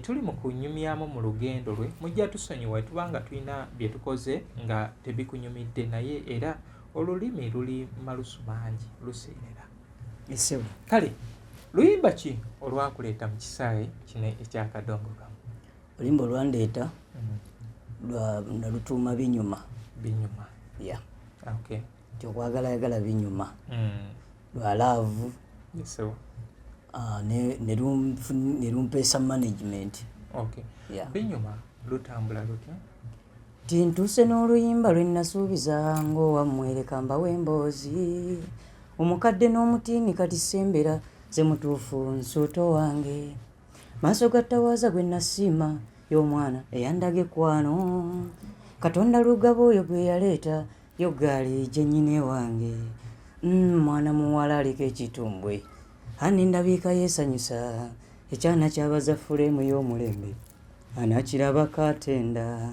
Tuli mu kunyumyamu mu lugendo lwe. Mujja tusonyiwa tubanga tulina bye tukoze nga tebikunyumidde, naye era olulimi luli malusu mangi, luseerera. Esebo. Kale luyimba ki olwakuleeta mu kisaawe kino ekyakadongo kamu? Oluyimba olwandeeta nalutuuma Binyuma. Binyuma. Ya. Okay. Nti okwagala yagala binyuma. Lwa love. Esebo. Ah, ne lumpeesa management. Okay. Yeah. Binyuma lutambula lutya? Ti ntuuse n'oluyimba lwe nasuubiza ng'owammwereka mbawe emboozi, omukadde n'omutiini. Kati sembera ze mutuufu nsuuto wange, maaso ga ttawaaza gwe nasiima, y'omwana eyandaga ekkwano. Katonda lugaba oyo gwe yaleeta yo gaali gye nnyina ewange. Mwana muwala aliko ekitumbwe ani ndabiika yeesanyusa, ekyana kyabaza fuleemu y'omulembe, anakirabako atenda,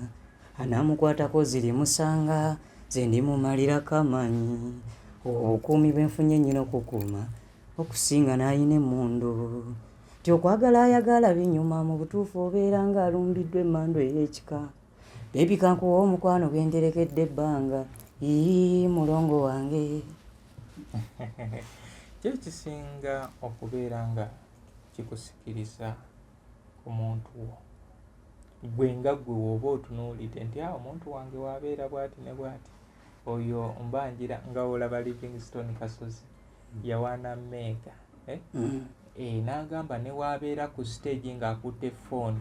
anaamukwatako ziri musanga, ze ndimumalirako amaanyi. Obukuumi bwenfunye nnyina okukuuma okusinga n'ayina emmundu. Ti okwagala ayagala binyuma, mu butuufu obeera ng'alumbiddwa emmandu ey'ekika. Baby, kankuwa omukwano gwenterekedde ebbanga. Ii, mulongo wange. Ki ekisinga okubeera nga kikusikiriza ku muntu wo, gwe nga gwe woba otunuulidde nti a omuntu wange wabeera bwati ne bwati, oyo mbanjira nga olaba Livingstone Kasozi yawaana meega, eh? E, n'agamba ne wabeera ku stage ng'akutte fooni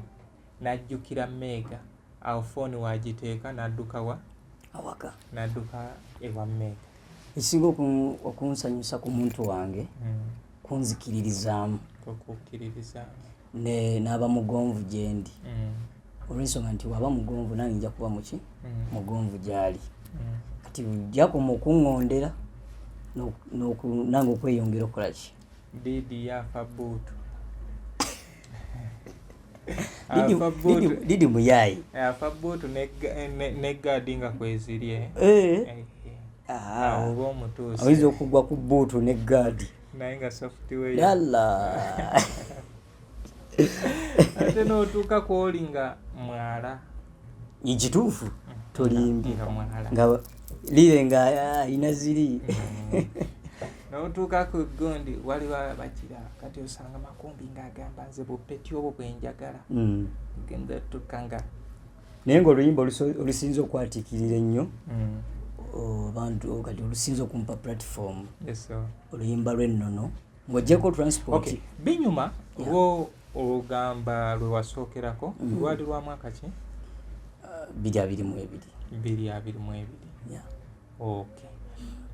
n'ajjukira meega, awo fooni wagiteeka n'adduka wa? Awaka. N'adduka ewa meega. Ekisinga okunsanyusa ku muntu wange kunzikiririzaamu. Okukkiririzaamu. N'aba mugonvu gye ndi, olw'ensonga nti waba mugonvu nange nja kuba muki? Mugonvu gy'ali. Kati jakoma okuŋŋondera nange okweyongera okukola ki? Didi yafa buutu. Didi muyaayi. Afa buutu ne gaadi nga kweziri, eh? Eh. Eh, awo oba omutuuse. Oyinza okugwa ku buutu ne gaadi. Naye nga software. Yalla. Ate n'otuuka kwoli nga mwala. Kituufu, tolimbi. Nga mwala. Nga lire nga alina ziri. N'otuuka ku gundi waliwo abakira kati osanga makumbi ng'agamba nze bupeti obwo bwenjagala. Genda tuuka nga Naye ngaoluyimba olusinza okwatiikirira ennyo abantu kati olusinza okumpa platform, Yes, sir. oluyimba lw'ennono ng'oggyeko transport. Okay, Binyuma lwo olugamba lwe wasookerako lwali lwa mwaka ki? 2022. 2022. Yeah.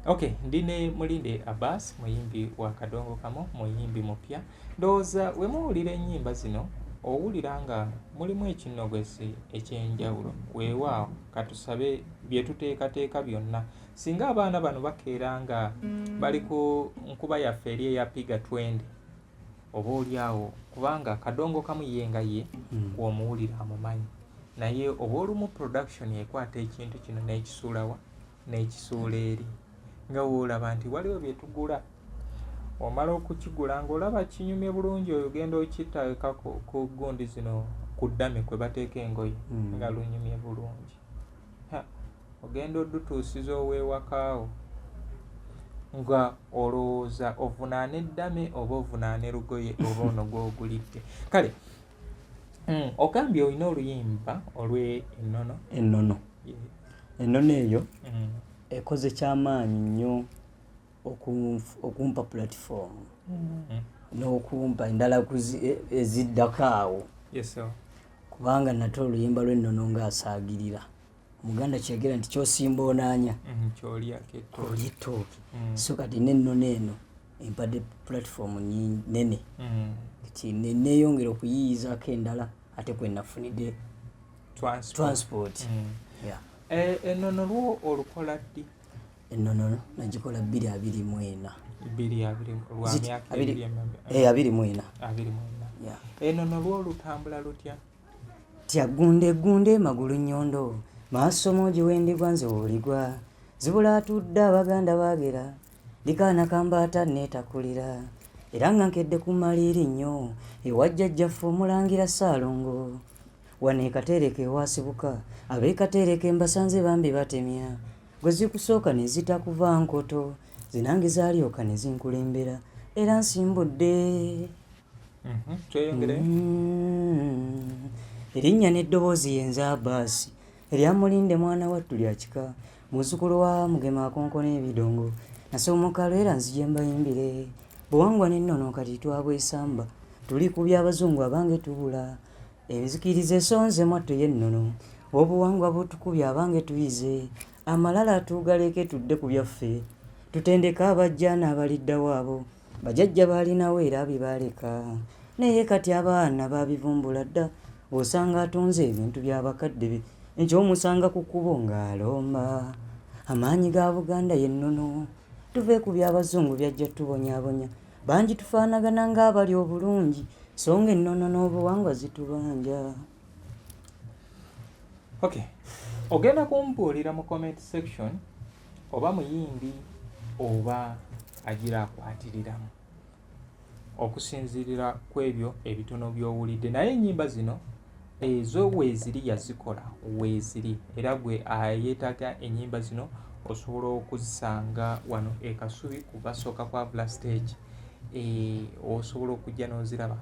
Okay, ndi ne Mulinde Abbas, muyimbi wa Kadongo Kamo, muyimbi mupya. Ndowooza we muwulira ennyimba zino owulira nga mulimu ekinnogezi ekyenjawulo. Weewaawo katusabe bye tuteekateeka byonna, singa abaana bano bakeera nga bali ku nkuba yaffe eri eya Piga Twende, oba oli awo, kubanga Kadongo Kamu ye nga ye womuwulira amumanyi, naye oba olumu production ekwata ekintu kino n'ekisuulawa n'ekisuula eri. Nga woolaba nti waliwo bye tugula, omala okukigula ng'olaba kinyumye bulungi, ogenda okiteeka ku gundi zino, ku ddame kwe bateeka engoye, nga lunyumye bulungi. Ogenda odutuusiza ow'ewakaawo nga olowooza ovunaane eddame oba ovunaane lugoye oba ono gw'ogulidde. Kale ogambye olina oluyimba olw'ennono. Ennono. Ennono eyo ekoze kyamaanyi nnyo okumpa platform n'okumpa endala eziddako awo. Yes, sir. Kubanga nate oluyimba lw'ennono ng'asaagirira Omuganda kyegera nti kyosimba onaanya Kyolyako ettooke. Olya ettooke. So kati n'ennono eno empadde platform nene, kati neeyongera okuyiiyizaako endala, ate kwe nafunidde Transport. Transport. Yeah. Ennono lwo olukola ddi? Ennono nagikola 2024. 2020 lwa myaka ebiri 24. 24. Yeah. Ennono lwo olutambula lutya? Tya gunde gunde magulu nnyondo, maaso moogi wendigwa nze woligwa, zibula atudde Abaganda baagera, ndikaana kambaata neetakulira, era nga nkedde ku maliiri nnyo ewa jjajjaffe Omulangira Ssaalongo. Wano e Kateereke ewasibuka, ab'e Kateereke mbasanze bambi batemya, gwe zikusooka ne zitakuva nkoto, zinange zaalyoka ne zinkulembera, era nsimbudde. Tweyongere. Erinnya n'eddoboozi ye nze Abaasi eryamulinde mwana wattu lya kika, muzzukulu wa Mugema akonkona ebidongo, nasoomoka lwera nzije mbayimbire buwangwa n'ennono. Kati twabwesamba, tuli ku by'abazungu, abange tubula enzikiriza esonze mwattu y'ennono. Obuwangwa butukubye, abange tuyize amalala tugaleke, tudde ku byaffe, tutendeke abajja n'abaliddawo. Abo bajjajja baalinawo era bibaleka, naye kati abaana babivumbula dda. Osanga atunze ebintu by'abakadde be, ekyomusanga ku kkubo ng'alomba. Amaanyi ga Buganda y'ennono, tuve ku by'abazungu byajja tubonyaabonya. Bangi tufaanagana ng'abali obulungi, so nga ennono n'obuwangwa zitubanja. Okay, ogenda kumbuulira mu comment section oba muyimbi oba agira akwatiriramu okusinziirira ku ebyo ebitono by'owulidde. Naye ennyimba zino ezo weeziri, yazikola weeziri, era gwe ayeetaaga ennyimba zino osobola okuzisanga wano e Kasubi ku basooka kwa Vula stage. Osobola okujja n'oziraba.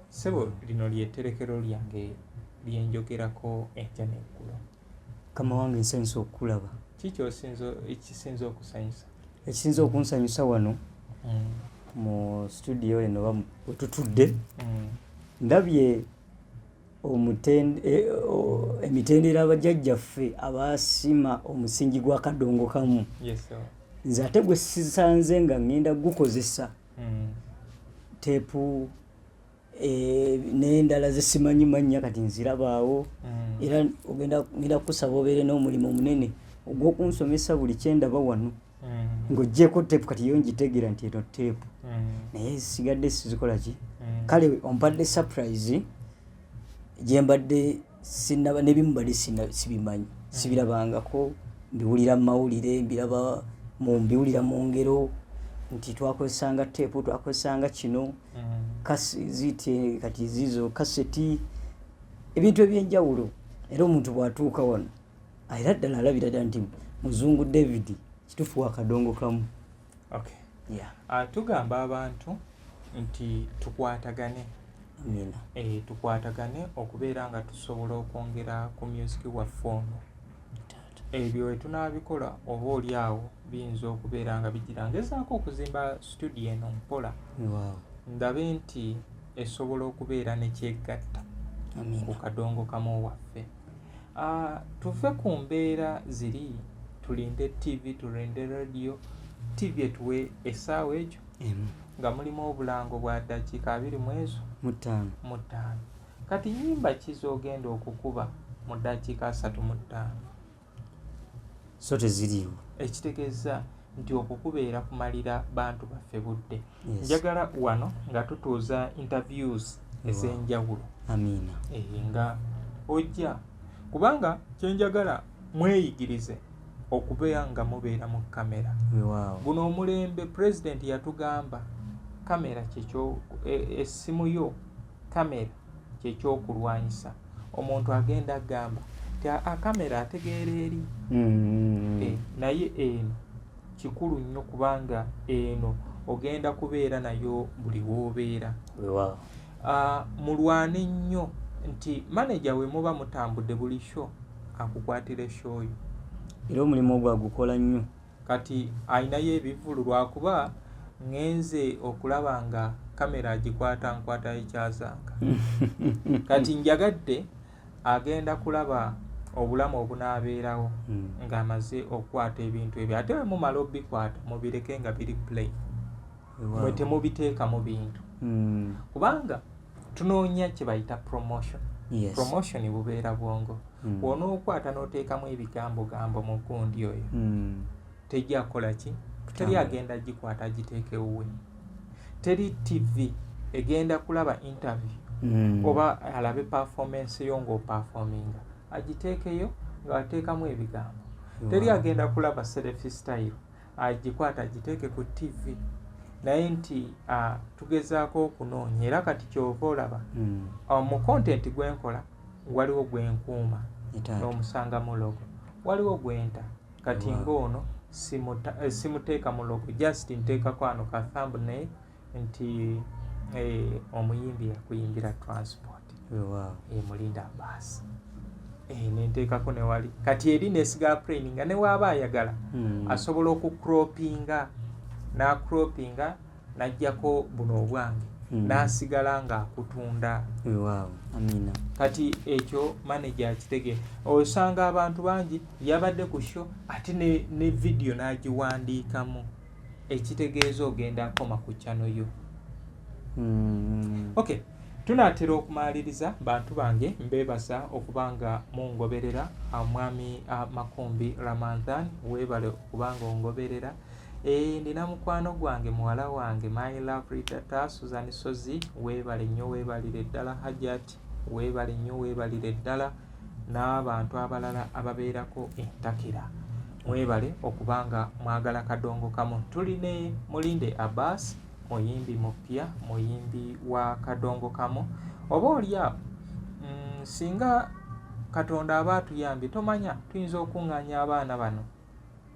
Ssebo, lino lyetterekero lyange lyenjogerako enkya n'eggulo. Kama wange, nsanyusa okukulaba. Ki ekisinza okusanyusa? Ekisinza okunsanyusa wano mu studio eno oba wetutudde, ndabye emitendera abajjajjaffe abasima omusingi gwa kadongo kamu. Yes, sir. Nze ate gwe sisanze nga ŋŋenda gukozesa teepu, n'endala zesimanyi mannya, kati nzirabaawo. Era ogenda ngenda kukusaba obeere n'omulimu omunene ogw'okunsomesa buli kyendaba wano, ng'oggyeko teepu. Kati yo ngitegeera nti eno teepu, naye zisigadde sizikola ki. Kale ompadde surprise gyembadde sinaba, n'ebimu mbadde sibimanyi, sibirabangako, mbiwulira mu mawulire, mbiraba mu mbiwulira mu ngero nti twakozesanga teepu, twakozesanga kino, ziti kati zizo kaseti, ebintu ebyenjawulo. Era omuntu bw'atuuka wano era ddala alabira ddala nti Muzungu David kituufu wa kadongo kamu. Okay. Yeah. Tugamba abantu nti tukwatagane. Amina. Tukwatagane okubeera nga tusobola okwongera ku music waffe ono. Ebyo wetunaabikola, oba oli awo biyinza okubeera nga bigira. Ngezaako okuzimba studio eno mpola, ndabe nti esobola okubeera nekyegatta ku kadongo kamu waffe. Tuve ku mbeera ziri, tulinde TV, tulinde radio. TV etuwe essaawa egyo nga mulimu obulango bwa ddakiika abiri mu ezo mu 5. Mu 5. Kati nyimba ki z'ogenda okukuba mu ddakiika 35? So teziriiwo. Ekitegeeza nti okwo kubeera kumalira bantu baffe budde. Yes. Njagala wano nga tutuuza interviews ez'enjawulo. Amiina. Nga ojja, kubanga kyenjagala mweyigirize. Okubeera nga mubeera mu kamera. Guno omulembe pulezidenti yatugamba kamera kyekyo, essimu yo kamera kyekyokulwanyisa. Omuntu agenda agamba nti akamera ategeera eri. Naye eno kikulu nnyo kubanga eno ogenda kubeera nayo buli w'obeera. Mulwane nnyo nti maneja we muba mutambudde buli show akukwatira show yo. Era omulimu ogwo agukola nnyo. Kati alinayo ebivvulu lwakuba ŋŋenze okulaba nga kamera agikwata nkwata ekyazanga. Kati njagadde agenda kulaba obulamu obunaabeerawo ng'amaze okukwata ebintu ebyo. Ate bwe mumala obikwata mubireke nga biri plain. Mwe temubiteeka mu bintu. Kubanga tunoonya kye bayita promotion. Promotion bubeera bwongo. Bw'onookwata n'oteekamu ebigambo gambo mu gundi oyo. Tejja kukola ki? Teri agenda gikwata agiteeke wuwe. Teri TV egenda kulaba interview oba alabe performance yo ng'operforminga agiteekeyo ng'ateekamu ebigambo. Teri agenda kulaba selfie style agikwata agiteeke ku TV. Naye nti tugezaako okunoonya era kati ky'ova olaba mu content gwe nkola waliwo gwe nkuuma n'omusangamu logo, waliwo gwenta. Kati ng'ono simuteeka mu logo, just nteekako ano ka thumbnail nti omuyimbi yakuyimbira transport. Mulinda Abbas. Nenteekako ne wali kati eri nesigala plain nga ne waaba ayagala asobola okucropinga n'acropinga n'aggyako buno obwange n'asigala ng'akutunda. Amina. Kati ekyo manager akitegeera. Osanga abantu bangi yabadde ku show ate ne video n'agiwandiikamu ekitegeeza ogenda akoma ku channel yo. Okay, tunaatera okumaliriza. Bantu bange mbeebaza okuba nga mungoberera. Mwami Makumbi Ramadhan, weebale okuba nga ongoberera. Ndina mukwano gwange, muwala wange, my lovely daughter Susan Sozi, weebale nnyo, weebalire ddala. Hajat, weebale nnyo, weebalire ddala, n'abantu abalala ababeerako entakera, mwebale okuba nga mwagala Kadongo Kamu. Tuli ne Mulinde Abbas, muyimbi mupya, muyimbi wa Kadongo Kamu. Oba oliawo singa Katonda aba atuyambye, tomanya tuyinza okuŋŋaanya abaana bano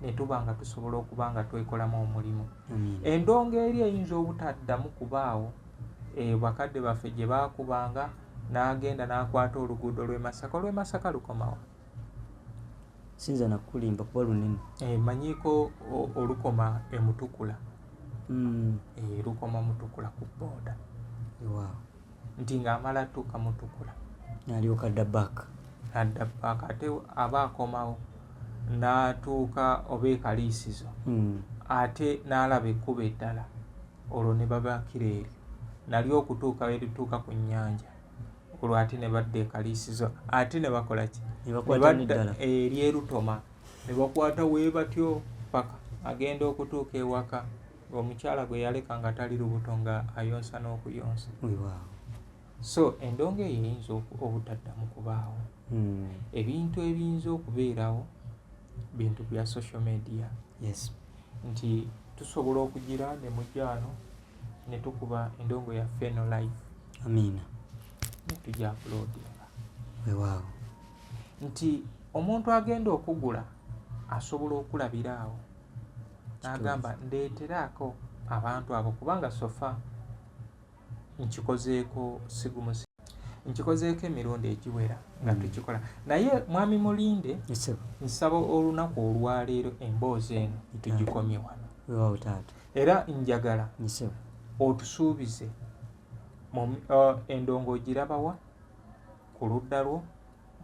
ne tuba nga tusobola okuba nga twekolamu omulimu. Endongo eri eyinza obutaddamu kubaawo, bakadde baffe gye baakubanga n'agenda n'akwata oluguudo lw'e Masaka. Olw'e Masaka lukomawa? Sinza nakulimba kuba lunene. Manyiiko olukoma e Mutukula. Lukoma Mutukula ku booda. Nti ng'amala tuuka Mutukula. N'alyoka adda back. Adda back ate aba akomawo n'atuuka oba ekaliisizo. Ate n'alaba ekkubo eddala olwo ne babakira eryo nalyo okutuuka erituuka ku nnyanja, olwo ate ne badda ekaliisizo ate ne bakola ki? Ne bakwata n'eddala. Eryerutoma ne bakwata wee batyo paka agenda okutuuka ewaka ng'omukyala gwe yaleka nga tali lubuto nga ayonsa n'okuyonsa. So endongo eyo eyinza obutaddamu kubaawo. Ebintu ebiyinza okubeerawo bintu bya social media. Nti tusobola okugira ne mujjaano ne tukuba endongo yaffe eno live. Amiina. Ne tujja uploadinga. Weewaawo. Nti omuntu agenda okugula asobola okulabira awo n'agamba ndeeteraako abantu abo, kubanga sofa nkikozeeko sigumusi, nkikozeeko emirundi egiwera nga tukikola. Naye mwami Mulinde, nsaba olunaku olwaleero emboozi eno tugikomye wano. Weewaawo taata. Era njagala otusuubize endongo ogirabawa ku ludda lwo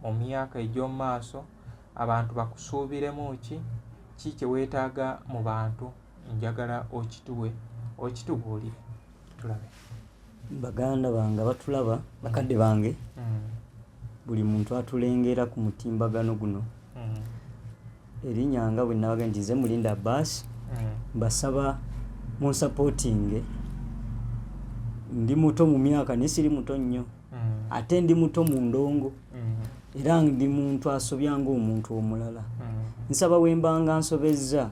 mu myaka egy'omu maaso, abantu bakusuubiremu ki, ki kye weetaaga mu bantu, njagala okituwe, okitubuulire tulabe. Baganda bange abatulaba, bakadde bange, buli muntu atulengera ku mutimbagano guno, erinnya nga bwe nabaga nti nze Mulinda Abbas, mbasaba munsupportinge. Ndi muto mu myaka naye siri muto nnyo, ate ndi muto mu ndongo, era ndi muntu asobya ng'omuntu omulala. Nsaba wembanga nsobezza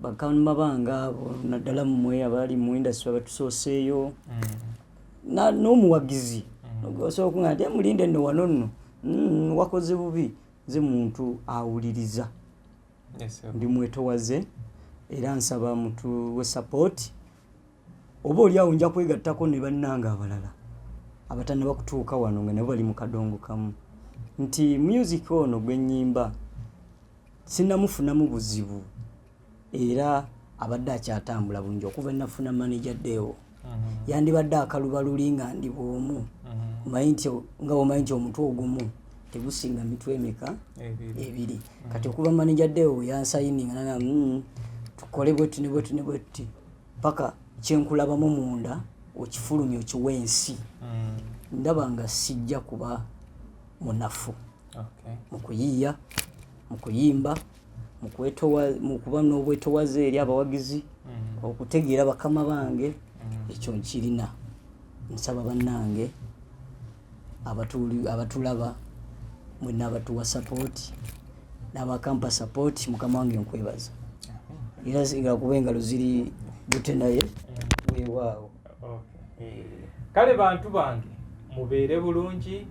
bakama bange abo, naddala mmwe abali mu industry abatusooseeyo, n'omuwagizi osobola okuŋŋamba nti, "Mulinde nno, wano nno wakoze bubi." Nze muntu awuliriza. Ndi mwetowaze era nsaba mutuwe support. Oba oli awo nja kwegattako ne bannange abalala abatannaba kutuuka wano nga nabo bali mu kadongo kamu, nti music ono gwe nnyimba sinnamufunamu buzibu era abadde akyatambula bulungi okuva nafuna manager Deo. Yandibadde akaluba luli nga ndi bwomu. Omanyi nti nga omanyi nti omutwe ogumu tegusinga mitwe emeka? Ebiri. Ebiri. Kati okuva manager Deo yansayininga naga, tukole bwetu ne bwetu ne bwetuti paka kyenkulabamu munda okifulumya okiwa ensi." Ndaba nga sijja kuba munafu mu kuyiiya, mu kuyimba, mu kuba n'obwetowaze eri abawagizi, okutegeera bakama bange. Ekyo nkirina. Nsaba bannange abatulaba mwenna, abatuwa support n'abakampa support, mukama wange nkwebaza era singa kuba engalo ziri bute, naye weewaawo. Okay. Kale bantu bange, mubeere bulungi,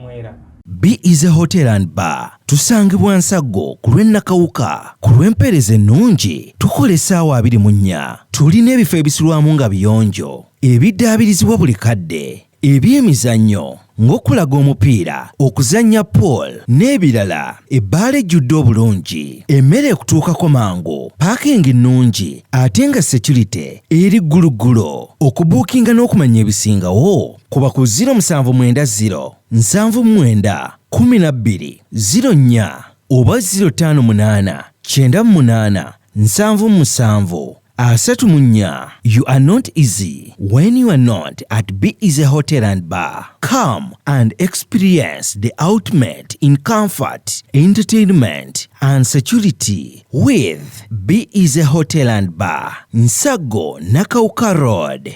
mweraba. Be Easy Hotel and Bar tusangibwa Nsaggo ku lw'e Nakawuka. Ku lw'empeereza ennungi tukola essaawa 24. Tulina ebifo ebisulwamu nga biyonjo, ebiddaabirizibwa buli kadde, ebyemizannyo ng'okulaga omupiira, okuzannya pool n'ebirala, ebbaala ejjudde obulungi, emmere ekutuukako mangu, parking nnungi ate nga security eri gguluggulo. Okubuukinga n'okumanya ebisingawo kuba ku 0790 79 12 04 oba 058 98 77 34. You are not easy when you are not at Be Easy Hotel and Bar. Come and experience the ultimate in comfort, entertainment, and security with Be Easy Hotel and Bar, Nsago, Nakawuka Road.